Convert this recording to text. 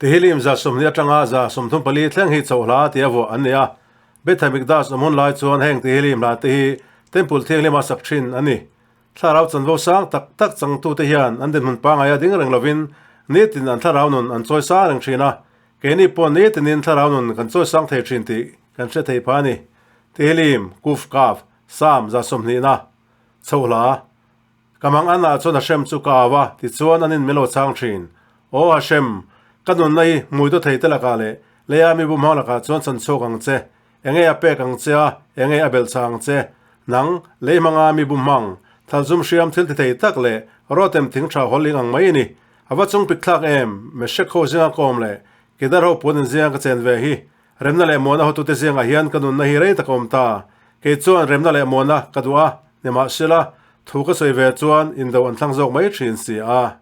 Tehillim 20 atanga 34 thleng hi chauh hla tia vuah an ni a. Beth Hamikdash awm hun lai chuan heng Tehillim hla te hi Temple thianghlima sak thin a ni. Thlarau chanvo sang tak tak changtute hian an dinhmun pangaia ding reng lovin nitin an thlarau nun an chawi sang reng thin a, keini pawh nitinin thlarau nun kan chawi sang thei thin tih kan hre thei pha a ni. Tehillim, Kuf Kaf, Psalm 20 na chhoh hla. Ka mang anah chuan Hashem chu ka au a, tichuan an in min lo chhang thin. Aw Hashem, ka nunna hi hmui daw thei te lakah leh leia mi bumhang lakah chuan chan chhuak ang che. Enge a pek ang che a, enge a belh chah ang che. Nang, lei hmanga mi bumhang, thalzum hriam thil ti thei tak leh rawtem thing tha hawl ing ang mai i ni. A va chung pik thlak em, Meshek ho zinga ka awm leh Kedar ho puan in zinga ka chen ve hi. Remna leh muana hotute zingah hian ka nunna hi rei tak a awm ta. Kei chuan remna leh muana ka duh a, nimahsela, thu ka sawi ve chuan indo an thlang zawk mai thin si a.